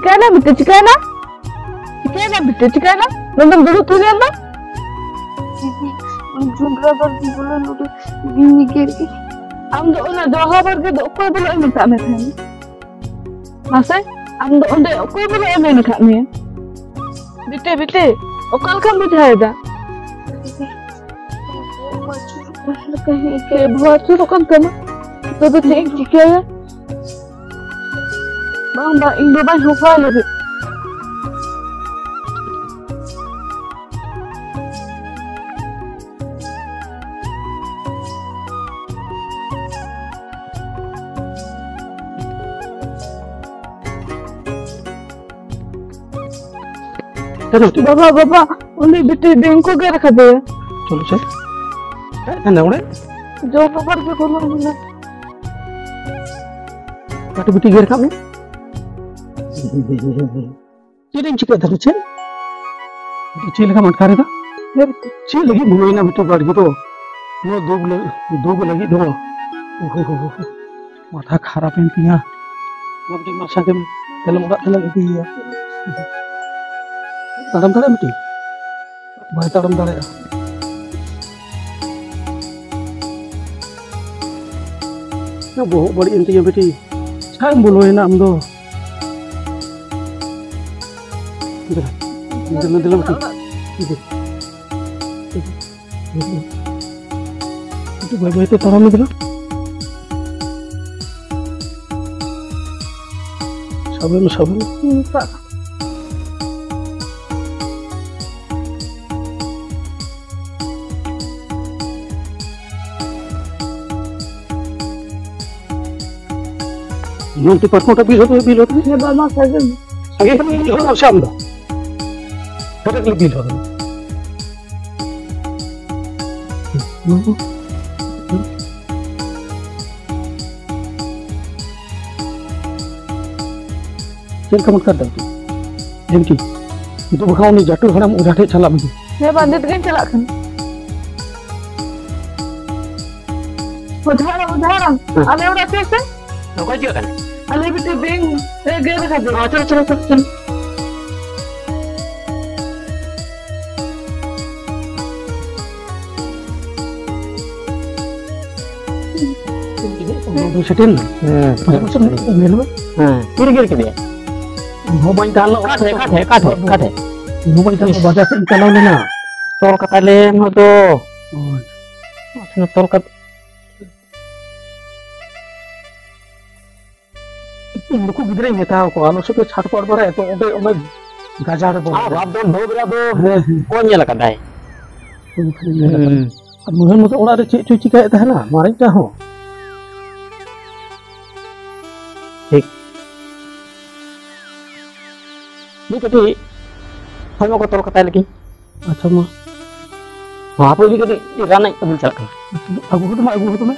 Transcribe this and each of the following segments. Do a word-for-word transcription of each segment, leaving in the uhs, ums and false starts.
ᱪᱤᱠᱟᱹᱭᱮᱱᱟ ᱵᱤᱴᱤ, ᱪᱤᱠᱟᱹᱭᱮᱱᱟ? ᱪᱤᱠᱟᱹᱭᱮᱱᱟ ᱵᱤᱴᱤ, ᱪᱤᱠᱟᱹᱭᱮᱱᱟ? ᱱᱚᱰᱮᱢ ᱫᱩᱲᱩᱵ ᱛᱷᱤᱨ ᱮᱱ ᱫᱚ? ᱫᱤᱫᱤ, ᱩᱱᱤ ᱡᱚᱱᱰᱨᱟ ᱵᱟᱲᱜᱮ ᱵᱚᱞᱚ ᱱᱚᱰᱮ ᱤᱧ ᱜᱮᱨ ᱠᱮᱫ᱾ ᱟᱢ ᱫᱚ ᱚᱱᱟ ᱡᱚᱱᱰᱨᱟ ᱵᱟᱲᱜᱮ ᱫᱚ ᱚᱠᱚᱭ ᱵᱚᱞᱚ ᱮᱢ ᱟᱠᱟᱫ ᱢᱮ ᱛᱟᱦᱮᱸᱱ? ᱢᱟᱥᱮ, ᱟᱢ ᱫᱚ ᱚᱸᱰᱮ ᱚᱠᱚᱭ ᱵᱚᱞᱚ ᱮᱢ ᱟᱠᱟᱫ ᱢᱮᱭᱟ? ᱵᱤᱴᱤ, ᱵᱤᱴᱤ, ᱚᱠᱟ ᱞᱮᱠᱟᱢ ᱵᱩᱡᱷᱟᱹᱣᱮᱫᱟ? ᱫᱤᱫᱤ, ᱵᱚᱦᱚᱜ ᱟᱹᱪᱩᱨᱚᱜ ᱠᱟᱱ ᱛᱟᱢᱟ᱾ ᱱᱤᱛᱚᱜ ᱫᱚ ᱪᱮᱫ ᱤᱧ ᱪᱤᱠᱟᱹᱭᱟ? ᱵᱟᱝ, ᱵᱟᱝ, ᱤᱧ ᱵᱟᱵᱟᱧ ᱦᱚᱦᱚᱣᱟᱭ ᱞᱟᱹᱜᱤᱫ᱾ ᱵᱟᱵᱟ, ᱵᱟᱵᱟ, ᱩᱱᱤ ᱵᱤᱴᱤ ᱵᱤᱧ ᱠᱚ ᱜᱮᱨ ᱟᱠᱟᱫᱮᱭᱟ᱾ ᱪᱚᱞᱚ ᱪᱮ᱾ ᱦᱮᱸ, ᱦᱟᱱᱮ ᱚᱸᱰᱮ? ᱡᱚᱢ ᱵᱟᱵᱟᱨ ᱜᱮ ᱵᱚᱞᱚ ᱢᱮᱱᱟᱜ᱾ ᱠᱟᱹᱴᱤᱡ ᱵᱤᱴᱤ ᱜᱮᱨ ᱠᱟᱜ ᱢᱮ᱾ ᱪᱮᱫ ᱮᱢ ᱪᱤᱠᱟᱹᱭ ᱫᱟ ᱪᱮ? ᱪᱮᱫ ᱞᱮᱠᱟᱢ ᱟᱴᱠᱟᱨ ᱮᱫᱟ? ᱪᱮᱫ ᱞᱟᱹᱜᱤᱫ ᱵᱚᱞᱚᱭᱮᱱᱟ ᱵᱤᱴᱤ ᱵᱟᱲᱜᱮ ᱫᱚ? ᱱᱚᱣᱟ ᱫᱩᱠ ᱞᱟᱹᱜᱤᱫ, ᱫᱩᱠ ᱞᱟᱹᱜᱤᱫ ᱫᱚ᱾ ᱳᱦᱳ, ᱢᱟᱛᱷᱟ ᱠᱷᱟᱨᱟᱯ ᱮᱱ ᱛᱤᱧᱟ᱾ ᱢᱟ ᱵᱤᱴᱤ, ᱢᱟᱨᱥᱟ ᱜᱮ ᱢᱮ᱾ ᱛᱟᱦᱞᱮ ᱚᱲᱟᱜ ᱛᱮᱞᱮ ᱤᱫᱤᱭᱮᱭᱟ᱾ ᱛᱟᱲᱟᱢ ᱫᱟᱲᱮᱭᱟᱜ ᱵᱤᱴᱤ? ᱵᱟᱭ ᱛᱟᱲᱟᱢ ᱫᱟᱲᱮᱭᱟᱜᱼᱟ᱾ ᱵᱚᱦᱚᱜ ᱵᱟᱹᱲᱤᱡ ᱮᱱ ᱛᱤᱧᱟ ᱵᱤᱴᱤ᱾ ᱪᱮᱫᱟᱜ ᱮᱢ ᱵᱚᱞᱚᱭᱮᱱᱟ ᱟᱢ ᱫᱚ? ᱫᱮᱞᱟ, ᱫᱮᱞᱟ, ᱫᱮᱞᱟ ᱵᱤᱴᱤ᱾ ᱫᱮᱞᱟ᱾ ᱵᱟᱹᱭ ᱵᱟᱹᱭ ᱛᱮ ᱛᱟᱲᱟᱢ ᱤᱫᱤ ᱢᱮ᱾ ᱥᱟᱵᱚᱱ, ᱥᱟᱵᱚᱱ᱾ ᱱᱚᱱᱛᱮ ᱯᱟᱨᱠᱚᱢ ᱴᱟ ᱵᱤᱞ ᱦᱚᱫᱚ, ᱵᱤᱞ ᱦᱚᱫᱚ᱾ ᱦᱮᱸ, ᱵᱟᱵᱟ, ᱥᱟᱹᱜᱩᱱ᱾ ᱥᱟᱸᱜᱮ ᱠᱷᱟᱱ ᱵᱤᱞ ᱦᱚᱫᱚ, ᱥᱮ ᱟᱢ ᱫᱚ? ᱠᱟᱴᱟ ᱠᱷᱟᱹᱞᱤ ᱵᱤᱞ ᱦᱚᱫᱚ᱾ ᱪᱮᱫ ᱞᱮᱠᱟᱢ ᱟᱴᱠᱟᱨ ᱫᱟ? ᱡᱷᱤᱢᱠᱤ, ᱱᱤᱛᱚᱜ ᱵᱟᱠᱷᱟᱱ ᱩᱱᱤ ᱡᱟᱴᱩ ᱦᱟᱲᱟᱢ ᱚᱡᱷᱟ ᱴᱷᱮᱡ ᱪᱟᱞᱟᱜ ᱢᱮ᱾ ᱦᱮᱸ ᱵᱟ, ᱱᱤᱛ ᱜᱤᱧ ᱪᱟᱞᱟᱜ ᱠᱟᱱᱟ᱾ ᱚᱡᱷᱟ ᱦᱟᱲᱟᱢ, ᱚᱡᱷᱟ ᱦᱟᱲᱟᱢ, ᱦᱮᱸ᱾ ᱟᱞᱮ ᱚᱲᱟᱜ ᱪᱮᱫ ᱥᱮ? ᱚᱠᱚᱭ ᱪᱮᱫ ᱠᱟᱱᱟ? ᱟᱞᱮ ᱢᱤᱫᱴᱮᱡ ᱵᱮᱝᱠ ᱨᱮ ᱜᱮᱨ ᱟᱠᱟᱫᱮ᱾ ᱟᱪᱪᱷᱟ, ᱟᱪᱪᱷᱟ, ᱟᱪᱪᱷᱟ, ᱟᱪᱪᱷᱟ᱾ ᱵᱟᱹᱵᱩ ᱥᱮᱴᱮᱨ ᱮᱱᱟ? ᱦᱮᱸ᱾ ᱯᱟᱥᱮ ᱯᱟᱥᱮ ᱧᱮᱞ ᱢᱮ᱾ ᱦᱮᱸ, ᱛᱤᱨᱮ ᱜᱮᱨ ᱠᱮᱫᱮᱭᱟ? ᱤᱧ ᱦᱚᱸ ᱵᱟᱹᱧ ᱛᱟᱦᱮᱸ ᱞᱮᱱᱟ᱾ ᱚᱠᱟ ᱴᱷᱮᱡ, ᱚᱠᱟ ᱴᱷᱮᱡ, ᱚᱠᱟ ᱴᱷᱮᱡ, ᱚᱠᱟ ᱴᱷᱮᱡ? ᱤᱧ ᱦᱚᱸ ᱵᱟᱹᱧ ᱛᱟᱦᱮᱸ ᱞᱮᱱᱟ, ᱵᱟᱡᱟᱨ ᱥᱮᱫ ᱤᱧ ᱪᱟᱞᱟᱣ ᱞᱮᱱᱟ᱾ ᱛᱚᱞ ᱠᱟᱛᱟ ᱞᱮᱢ ᱦᱚᱭᱛᱚ᱾ ᱦᱳᱭ᱾ ᱛᱚᱞ ᱠᱟᱛᱟ᱾ ᱤᱧ ᱱᱩᱠᱩ ᱜᱤᱫᱽᱨᱟᱹᱧ ᱢᱮᱛᱟᱣ ᱠᱚᱣᱟ, ᱟᱞᱚ ᱥᱮ ᱠᱚ ᱪᱷᱟᱴᱯᱟᱴ ᱵᱟᱲᱟᱭᱟ ᱠᱚ, ᱚᱸᱰᱮ ᱚᱱᱟ ᱜᱟᱡᱟᱲ ᱨᱮ ᱵᱚᱞᱚ᱾ ᱟᱨ ᱵᱟᱯ ᱫᱚ ᱵᱟᱹᱦᱩ ᱵᱮᱲᱟ ᱫᱚ ᱦᱮᱸ, ᱦᱮᱸ᱾ ᱠᱚ ᱧᱮᱞ ᱟᱠᱟᱫᱟᱭ᱾ ᱦᱮᱸ, ᱦᱮᱸ, ᱧᱮᱞ ᱟᱠᱟᱫᱟᱭ᱾ ᱦᱩᱸ᱾ ᱟᱨ ᱢᱟᱹᱦᱟᱹ ᱢᱚᱛᱚ ᱚᱲᱟᱜ ᱨᱮ ᱪᱮᱫ ᱪᱚᱭ ᱪᱤᱠᱟᱹᱭᱮᱫ ᱛᱟᱦᱮᱱᱟ, ᱢᱟᱨᱮᱧ ᱴᱟᱜ ᱦᱚᱸ᱾ ᱴᱷᱤᱠ᱾ ᱢᱤᱫ ᱠᱟᱹᱴᱤᱡ ᱦᱚᱲᱢᱚ ᱠᱚ ᱛᱚᱞ ᱠᱟᱛᱟᱭ ᱞᱟᱹᱜᱤᱫ᱾ ᱟᱪᱪᱷᱟ ᱢᱟ᱾ ᱦᱚᱸ, ᱦᱟᱯᱳᱭ ᱤᱫᱤ ᱠᱟᱹᱴᱤᱡ ᱨᱟᱱ ᱟᱹᱜᱩ ᱪᱟᱞᱟᱜ ᱠᱟᱱᱟ᱾ ᱟᱹᱜᱩ ᱦᱚᱴᱚ ᱢᱟ, ᱟᱹᱜᱩ ᱦᱚᱴᱚ ᱢᱮ᱾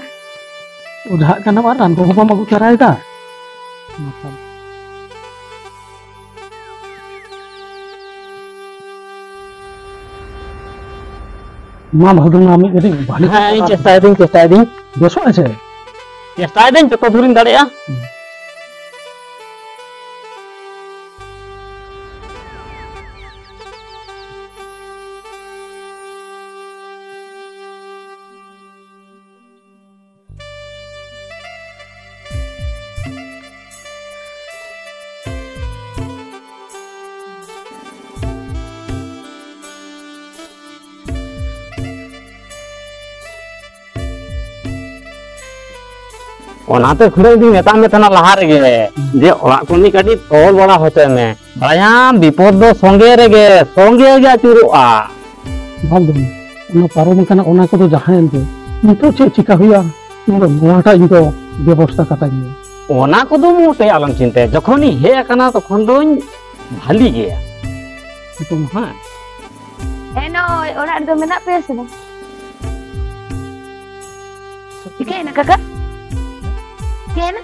ᱚᱡᱷᱟᱜ ᱠᱟᱱᱟᱢ ᱟᱨ ᱨᱟᱱ ᱠᱚᱦᱚᱸ ᱵᱟᱢ ᱟᱹᱜᱩ ᱛᱟᱨᱟᱭᱮᱫᱟ᱾ ᱢᱟ ᱵᱟᱹᱦᱩ ᱫᱚ ᱢᱟ ᱢᱤᱫ ᱠᱟᱹᱴᱤᱡ ᱵᱷᱟᱞᱤ ᱦᱮᱸ, ᱤᱧ ᱪᱮᱥᱴᱟᱭᱮᱫᱟᱹᱧ, ᱪᱮᱥᱴᱟᱭᱮᱫᱟᱹᱧ᱾ ᱵᱮᱥᱚᱜ ᱟᱭ ᱥᱮ? ᱪᱮᱥᱴᱟᱭᱮᱫᱟᱹᱧ ᱡᱚᱛᱚ ᱫᱷᱩᱨᱤᱧ ᱫᱟᱲᱮᱭᱟᱜᱼᱟ᱾ ᱦᱩᱸ᱾ ᱚᱱᱟᱛᱮ ᱠᱷᱩᱲᱟᱹ ᱤᱧ ᱢᱮᱛᱟᱜ ᱢᱮ ᱛᱟᱦᱮᱱᱟ ᱞᱟᱦᱟ ᱨᱮᱜᱮ, ᱡᱮ ᱚᱲᱟᱜ ᱠᱚ ᱢᱤᱫ ᱠᱟᱹᱴᱤᱡ ᱛᱚᱞ ᱵᱟᱲᱟ ᱦᱚᱪᱚᱭ ᱢᱮ᱾ ᱵᱟᱲᱟᱭᱟᱢ, ᱵᱤᱯᱚᱫ ᱫᱚ ᱥᱚᱸᱜᱮ ᱨᱮᱜᱮ, ᱥᱚᱸᱜᱮ ᱜᱮ ᱟᱹᱪᱩᱨᱚᱜᱼᱟ᱾ ᱵᱟᱝ ᱫᱚ, ᱚᱱᱟ ᱯᱟᱨᱚᱢ ᱟᱠᱟᱱᱟ, ᱚᱱᱟ ᱠᱚᱫᱚ ᱡᱟᱦᱟᱸᱭᱮᱱ ᱜᱮ, ᱱᱤᱛᱚᱜ ᱪᱮᱫ ᱪᱤᱠᱟ ᱦᱩᱭᱩᱜᱼᱟ, ᱤᱧ ᱫᱚ ᱱᱚᱣᱟᱴᱟᱜ ᱤᱧ ᱫᱚ ᱵᱮᱵᱚᱥᱛᱷᱟ ᱠᱟᱛᱟᱧ ᱢᱮ᱾ ᱚᱱᱟ ᱠᱚᱫᱚ ᱢᱚᱴᱮ ᱟᱞᱚᱢ ᱪᱤᱱᱛᱟᱹᱭᱟ, ᱡᱚᱠᱷᱚᱱᱤᱧ ᱦᱮᱡ ᱟᱠᱟᱱᱟ ᱛᱚᱠᱷᱚᱱ ᱫᱚᱧ ᱵᱷᱟᱞᱤ ᱜᱮᱭᱟ᱾ ᱱᱤᱛᱚᱝ ᱦᱮᱸ᱾ ᱮ ᱱᱚᱜᱼᱚᱭ ᱚᱲᱟᱜ ᱨᱮᱫᱚ ᱢᱮᱱᱟᱜ ᱯᱮᱭᱟ ᱥᱮ ᱵᱟᱝ? ᱪᱤᱠᱟᱹᱭᱮᱱᱟ ᱠᱟᱠᱟ? ᱪᱤᱠᱟᱹᱭᱮᱱᱟ?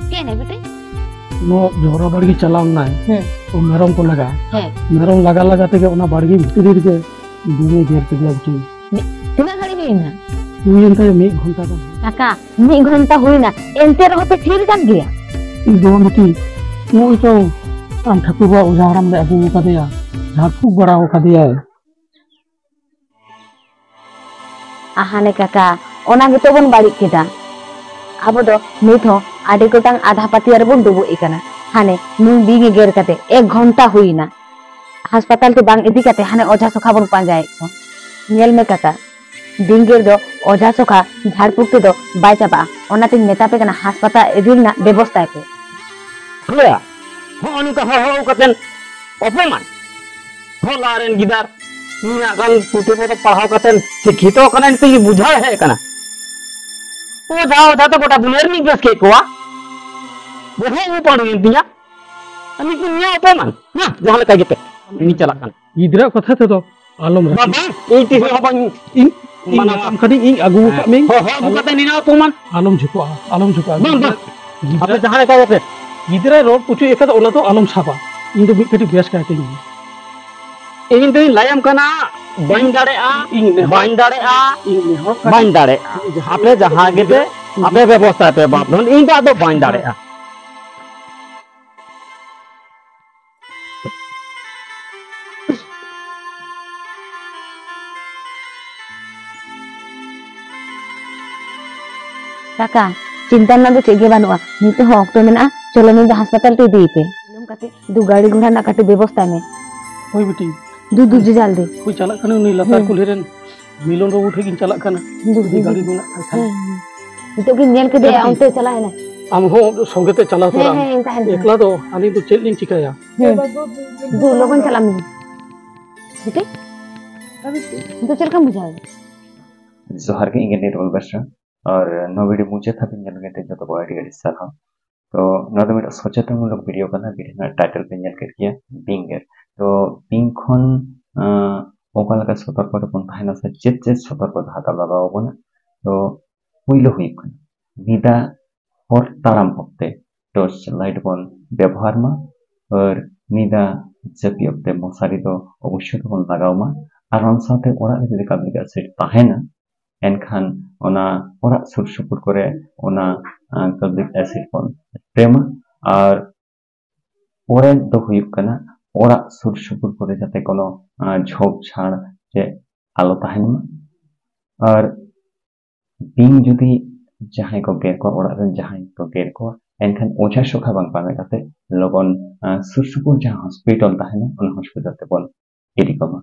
ᱪᱤᱠᱟᱹᱭᱮᱱᱟ ᱵᱤᱴᱤ? ᱱᱚᱣᱟ ᱡᱚᱦᱨᱟ ᱵᱟᱲᱜᱮ ᱪᱟᱞᱟᱣ ᱞᱮᱱᱟᱭ᱾ ᱦᱮᱸ᱾ ᱛᱚ ᱢᱮᱨᱚᱢ ᱠᱚ ᱞᱟᱜᱟ᱾ ᱦᱮᱸ᱾ ᱢᱮᱨᱚᱢ ᱞᱟᱜᱟ ᱞᱟᱜᱟ ᱛᱮᱜᱮ ᱚᱱᱟ ᱵᱟᱲᱜᱮ ᱵᱷᱤᱛᱨᱤ ᱨᱮᱜᱮ ᱵᱤᱧᱮ ᱜᱮᱨ ᱠᱮᱫᱮᱭᱟ ᱵᱤᱴᱤ᱾ ᱛᱤᱱᱟᱹᱜ ᱜᱷᱟᱹᱲᱤᱡ ᱦᱩᱭᱱᱟ? ᱦᱩᱭᱮᱱ ᱛᱟᱭᱟ ᱢᱤᱫ ᱜᱷᱚᱱᱴᱟ ᱜᱟᱱ᱾ ᱠᱟᱠᱟ, ᱢᱤᱫ ᱜᱷᱚᱱᱴᱟ ᱦᱩᱭᱱᱟ, ᱮᱱᱛᱮ ᱨᱮᱦᱚᱸ ᱯᱮ ᱛᱷᱤᱨ ᱠᱟᱱ ᱜᱮᱭᱟ? ᱤᱧ ᱫᱚ ᱵᱤᱴᱤ, ᱱᱚᱜᱼᱚᱭ ᱛᱚ ᱟᱢ ᱴᱷᱟᱹᱠᱩᱨ ᱵᱟᱵᱟ ᱚᱡᱷᱟ ᱦᱟᱲᱟᱢ ᱞᱮ ᱟᱹᱜᱩ ᱟᱠᱟᱫᱮᱭᱟ, ᱡᱷᱟᱲ ᱯᱷᱩᱸᱠ ᱵᱟᱲᱟ ᱟᱠᱟᱫᱮᱭᱟᱭ᱾ ᱟᱦᱟᱱᱮ ᱠᱟᱠᱟ, ᱚᱱᱟ ᱜᱮᱛᱚ ᱵᱚᱱ ᱵᱟᱹᱲᱤᱡ ᱠᱮᱫᱟ᱾ ᱟᱵᱚ ᱫᱚ ᱱᱤᱛ ᱦᱚᱸ ᱟᱹᱰᱤ ᱜᱚᱴᱟᱝ ᱟᱫᱷᱟ ᱯᱟᱹᱛᱭᱟᱹᱣ ᱨᱮᱵᱚᱱ ᱰᱩᱵᱩᱡ ᱟᱠᱟᱱᱟ᱾ ᱦᱟᱱᱮ ᱱᱩᱭ ᱵᱤᱧ ᱮ ᱜᱮᱨ ᱠᱟᱛᱮ ᱮᱠ ᱜᱷᱚᱱᱴᱟ ᱦᱩᱭᱱᱟ, ᱦᱟᱥᱯᱟᱛᱟᱞ ᱛᱮ ᱵᱟᱝ ᱤᱫᱤ ᱠᱟᱛᱮ ᱦᱟᱱᱮ ᱚᱡᱷᱟ ᱥᱚᱠᱷᱟ ᱵᱚᱱ ᱯᱟᱸᱡᱟᱭᱮᱫ ᱠᱚᱣᱟ᱾ ᱧᱮᱞ ᱢᱮ ᱠᱟᱠᱟ, ᱵᱤᱧ ᱜᱮᱨ ᱫᱚ ᱚᱡᱷᱟ ᱥᱚᱠᱷᱟ ᱡᱷᱟᱲ ᱯᱷᱩᱸᱠ ᱛᱮᱫᱚ ᱵᱟᱭ ᱪᱟᱵᱟᱜᱼᱟ᱾ ᱚᱱᱟᱛᱤᱧ ᱢᱮᱛᱟ ᱯᱮ ᱠᱟᱱᱟ, ᱦᱟᱥᱯᱟᱛᱟᱞ ᱤᱫᱤ ᱨᱮᱱᱟᱜ ᱵᱮᱵᱚᱥᱛᱟᱭ ᱯᱮ᱾ ᱦᱳᱭᱟ, ᱦᱚᱸᱜᱼᱚ ᱱᱚᱝᱠᱟ ᱦᱚᱲ ᱦᱚᱲ ᱠᱟᱛᱮᱱ ᱚᱯᱚᱢᱟᱱ᱾ ᱦᱚᱞᱟ ᱨᱮᱱ ᱜᱤᱫᱟᱹᱨ ᱱᱤᱱᱟᱹᱜ ᱜᱟᱱ ᱯᱩᱛᱷᱤ ᱯᱚᱛᱚᱵ ᱯᱟᱲᱦᱟᱣ ᱠᱟᱛᱮᱱ ᱥᱤᱠᱠᱷᱤᱛᱚ ᱠᱟᱱᱟᱭ, ᱱᱤᱛᱚᱜ ᱜᱮ ᱵᱩᱡᱷᱟᱹᱣ ᱦᱮᱡ ᱠᱟᱱᱟ᱾ ᱚᱡᱷᱟ ᱚᱡᱷᱟ ᱛᱮ ᱜᱚᱴᱟ ᱫᱩᱱᱤᱭᱟᱹ ᱨᱤᱱᱤᱡ ᱵᱮᱥ ᱠᱮᱫ ᱠᱚᱣᱟ᱾ ᱵᱚᱦᱚᱜ ᱩᱵ ᱯᱟᱹᱰᱩᱭᱮᱱ ᱛᱤᱧᱟ᱾ ᱟᱨ ᱱᱤᱛᱚᱜ ᱱᱤᱭᱟᱹ ᱚᱯᱚᱢᱟᱱ᱾ ᱢᱟ, ᱡᱟᱦᱟᱸ ᱞᱮᱠᱟ ᱜᱮᱯᱮ, ᱤᱧ ᱪᱟᱞᱟᱜ ᱠᱟᱱᱟ᱾ ᱜᱤᱫᱽᱨᱟᱹ ᱠᱟᱛᱷᱟ ᱛᱮᱫᱚ ᱟᱞᱚᱢ ᱵᱟᱝ, ᱨᱟᱹᱜᱤ᱾ ᱵᱟᱝ, ᱤᱧ ᱛᱤᱥ ᱦᱚᱸ ᱵᱟᱹᱧ ᱤᱧ, ᱤᱧ ᱢᱟᱱᱟᱣᱟ᱾ ᱢᱮᱛᱟᱢ ᱠᱟᱹᱱᱟᱹᱧ, ᱤᱧ ᱟᱹᱜᱩ ᱟᱠᱟᱫ ᱢᱤᱭᱟᱹᱧ᱾ ᱦᱚ-, ᱦᱚ ᱟᱹᱜᱩ ᱠᱟᱛᱮ ᱱᱤᱱᱟᱹ ᱚᱯᱚᱢᱟᱱ᱾ ᱟᱞᱚᱢ ᱡᱷᱩᱠᱚᱜᱼᱟ, ᱟᱞᱚᱢ ᱡᱷᱩᱠᱚᱜᱼᱟ᱾ ᱵᱟᱝ, ᱵᱟᱝ᱾ ᱜᱤᱫᱽᱨᱟᱹ, ᱟᱯᱮ ᱡᱟᱦᱟᱸ ᱞᱮᱠᱟ ᱜᱮᱯᱮ᱾ ᱜᱤᱫᱽᱨᱟᱹ ᱨᱚᱲ ᱯᱩᱪᱩᱡ ᱟᱠᱟᱫᱟ, ᱚᱱᱟ ᱫᱚ ᱟᱞᱚᱢ ᱥᱟᱵᱟ᱾ ᱤᱧ ᱫᱚ ᱢᱤᱫ ᱠᱟᱹᱴᱤᱡ ᱵᱮᱥ ᱠᱟᱭ ᱛᱤᱧ ᱢᱮ᱾ ᱤᱧ ᱫᱚᱧ ᱞᱟᱹᱭᱟᱢ ᱠᱟᱱᱟ, ᱵᱟᱹᱧ ᱫᱟᱲᱮᱭᱟᱜᱼᱟ, ᱤᱧ ᱱᱮᱦᱚᱨ ᱵᱟᱹᱧ ᱫᱟᱲᱮᱭᱟᱜᱼᱟ, ᱤᱧ ᱱᱮᱦᱚᱨ ᱠᱟᱱᱟ᱾ ᱵᱟᱹᱧ ᱫᱟᱲᱮᱭᱟᱜᱼᱟ᱾ ᱡᱟᱦᱟᱸ ᱟᱯᱮ ᱡᱟᱦᱟᱸ ᱜᱮᱯᱮ, ᱜᱤᱫᱽᱨᱟᱹ ᱟᱯᱮ ᱵᱮᱵᱚᱥᱛᱷᱟᱭ ᱯᱮ ᱵᱟᱯ ᱫᱷᱚᱱ, ᱤᱧ ᱫᱚ ᱟᱫᱚ ᱵᱟᱹᱧ ᱫᱟᱲᱮᱭᱟᱜᱼᱟ᱾ ᱠᱟᱠᱟ, ᱪᱤᱱᱛᱟ ᱨᱮᱱᱟᱜ ᱫᱚ ᱪᱮᱫ ᱜᱮ ᱵᱟᱹᱱᱩᱜᱼᱟ, ᱱᱤᱛᱚᱜ ᱦᱚᱸ ᱚᱠᱛᱚ ᱢᱮᱱᱟᱜᱼᱟ, ᱪᱚᱞᱚ ᱱᱩᱭ ᱫᱚ ᱦᱟᱥᱯᱟᱛᱟᱞ ᱛᱮ ᱤᱫᱤᱭᱮᱯᱮ᱾ ᱵᱤᱞᱚᱢ ᱠᱟᱛᱮ ᱫᱩ ᱜᱟᱹᱰᱤ ᱜᱷᱚᱲᱟ ᱨᱮᱱᱟᱜ ᱠᱟᱹᱴᱤᱡ ᱵᱮᱵᱚᱥᱛᱷᱟᱭ ᱢᱮ᱾ ᱦᱳᱭ ᱵᱤᱴᱤ᱾ ᱫᱩ, ᱫᱩ, ᱡᱮ ᱡᱟᱞᱫᱤ᱾ ᱦᱳᱭ, ᱪᱟᱞᱟᱜ ᱠᱟᱹᱱᱟᱹᱧ ᱩᱱᱤ ᱞᱟᱛᱟᱨ ᱦᱩᱸ᱾ ᱠᱩᱞᱦᱤ ᱨᱮᱱ ᱢᱤᱞᱚᱱ ᱵᱟᱹᱵᱩ ᱴᱷᱮᱱ ᱜᱤᱧ ᱪᱟᱞᱟᱜ ᱠᱟᱱᱟ᱾ ᱫᱩ, ᱡᱩᱫᱤ ᱫᱩ, ᱜᱟᱹᱰᱤ ᱫᱩ᱾ ᱢᱮᱱᱟᱜ ᱠᱷᱟᱱ᱾ ᱦᱮᱸ, ᱦᱮᱸ᱾ ᱱᱤᱛᱚᱜ ᱜᱤᱧ ᱧᱮᱞ ᱠᱮᱫᱮᱭᱟ, ᱵᱤᱴᱤ᱾ ᱚᱱᱛᱮ ᱪᱟᱞᱟᱣ ᱮᱱᱟ᱾ ᱟᱢ ᱦᱚᱸ ᱥᱚᱸᱜᱮ ᱛᱮ ᱪᱟᱞᱟᱣ ᱦᱮᱸ, ᱛᱚᱨᱟᱜ ᱢᱮ᱾ ᱦᱮᱸ, ᱤᱧ ᱛᱟᱦᱮᱱ ᱠᱟᱱᱟ᱾ ᱮᱠᱞᱟ ᱫᱚ ᱟᱹᱞᱤᱧ ᱫᱚ ᱪᱮᱫ ᱞᱤᱧ ᱪᱤᱠᱟᱹᱭᱟ? ᱦᱮᱸ᱾ ᱫᱩ, ᱞᱚᱜᱚᱱ ᱪᱟᱞᱟᱜ ᱢᱮ᱾ ᱵᱤᱴᱤ, ᱱᱤᱛᱚᱜ ᱪᱮᱫ ᱞᱮᱠᱟᱢ ᱵᱩᱡᱷᱟᱹᱣ ᱮᱫᱟ? ᱡᱚᱦᱟᱨ ᱜᱮ, ᱤᱧ ᱜᱮ ᱱᱤᱨᱢᱚᱞ ᱵᱮᱥᱨᱟ᱾ ᱟᱨ ᱱᱚᱣᱟ ᱵᱷᱤᱰᱤᱭᱳ ᱢᱩᱪᱟᱹᱫ ᱫᱷᱟᱹᱵᱤᱡ ᱧᱮᱞ ᱞᱟᱹᱜᱤᱫ ᱛᱮ ᱡᱚᱛᱚ ᱠᱚ ᱟᱹᱰᱤ ᱟᱹᱰᱤ ᱥᱟᱨᱦᱟᱣ᱾ ᱛᱚ ᱱᱚᱣᱟ ᱫᱚ ᱢᱤᱫᱴᱟᱝ ᱥᱚᱪᱮᱛᱚᱱᱢᱩᱞᱚᱠ ᱵᱷᱤᱰᱤᱭᱳ ᱠᱟᱱᱟ᱾ ᱵᱷᱤᱰᱤᱭᱳ ᱨᱮᱱᱟᱜ ᱴᱟᱭᱴᱮᱞ ᱯᱮ ᱧᱮᱞ ᱠᱮᱫ ᱜᱮᱭᱟ, ᱵᱤᱧ ᱜᱮᱨ᱾ ᱛᱚ ᱵᱤᱧ ᱠᱷᱚᱱ, ᱟᱸ, ᱚᱠᱟ ᱞᱮᱠᱟ ᱥᱚᱛᱚᱨᱠᱚ ᱨᱮᱵᱚᱱ ᱛᱟᱦᱮᱱᱟ ᱥᱮ ᱪᱮᱫ ᱪᱮᱫ ᱥᱚᱛᱚᱨᱠᱚ ᱫᱚᱦᱚ ᱫᱚ ᱞᱟᱜᱟᱣ ᱟᱵᱚᱱᱟ? ᱛᱚ ᱯᱩᱭᱞᱩ ᱦᱩᱭᱩᱜ ᱠᱟᱱᱟ, ᱧᱤᱫᱟ ᱦᱚᱨ ᱛᱟᱲᱟᱢ ᱚᱠᱛᱮ ᱴᱚᱨᱪ ᱞᱟᱭᱤᱴ ᱵᱚᱱ ᱵᱮᱵᱚᱦᱟᱨ ᱢᱟ, ᱟᱨ ᱧᱤᱫᱟ ᱡᱟᱹᱯᱤᱫ ᱚᱠᱛᱮ ᱢᱚᱥᱟᱨᱤ ᱫᱚ ᱚᱵᱚᱥᱥᱳᱭ ᱛᱮᱵᱚᱱ ᱞᱟᱜᱟᱣ ᱢᱟ᱾ ᱟᱨ ᱚᱱᱟ ᱥᱟᱶᱛᱮ ᱚᱲᱟᱜ ᱨᱮ ᱡᱩᱫᱤ ᱠᱟᱵᱞᱤ ᱜᱷᱟᱥ ᱥᱤᱴ ᱛᱟᱦᱮᱱᱟ, ᱮᱱᱠᱷᱟᱱ ᱚᱱᱟ ᱚᱲᱟᱜ ᱥᱩᱨ ᱥᱩᱯᱩᱨ ᱠᱚᱨᱮ ᱚᱱᱟ ᱠᱟᱞᱵᱤᱠ ᱮᱥᱤᱰ ᱵᱚᱱ ᱥᱯᱨᱮ ᱢᱟ᱾ ᱟᱨ ᱯᱚᱨᱮ ᱫᱚ ᱦᱩᱭᱩᱜ ᱠᱟᱱᱟ, ᱚᱲᱟᱜ ᱥᱩᱨ ᱥᱩᱯᱩᱨ ᱠᱚᱨᱮ ᱡᱟᱛᱮ ᱠᱳᱱᱳ ᱡᱷᱳᱯ ᱡᱷᱟᱲ ᱪᱮ ᱟᱞᱚ ᱛᱟᱦᱮᱱ ᱢᱟ᱾ ᱟᱨ ᱵᱤᱧ ᱡᱩᱫᱤ ᱡᱟᱦᱟᱸᱭ ᱠᱚ ᱜᱮᱨ ᱠᱚᱣᱟ, ᱚᱲᱟᱜ ᱨᱮᱱ ᱡᱟᱦᱟᱸᱭ ᱠᱚ ᱜᱮᱨ ᱠᱚᱣᱟ, ᱮᱱᱠᱷᱟᱱ ᱚᱡᱷᱟ ᱥᱚᱠᱷᱟ ᱵᱟᱝ ᱯᱟᱸᱡᱟ ᱠᱟᱛᱮ ᱞᱚᱜᱚᱱ ᱥᱩᱨ ᱥᱩᱯᱩᱨ ᱡᱟᱦᱟᱸ ᱦᱚᱥᱯᱤᱴᱟᱞ ᱛᱟᱦᱮᱱᱟ, ᱚᱱᱟ ᱦᱚᱥᱯᱤᱴᱟᱞ ᱛᱮᱵᱚᱱ ᱤᱫᱤ ᱠᱚᱢᱟ᱾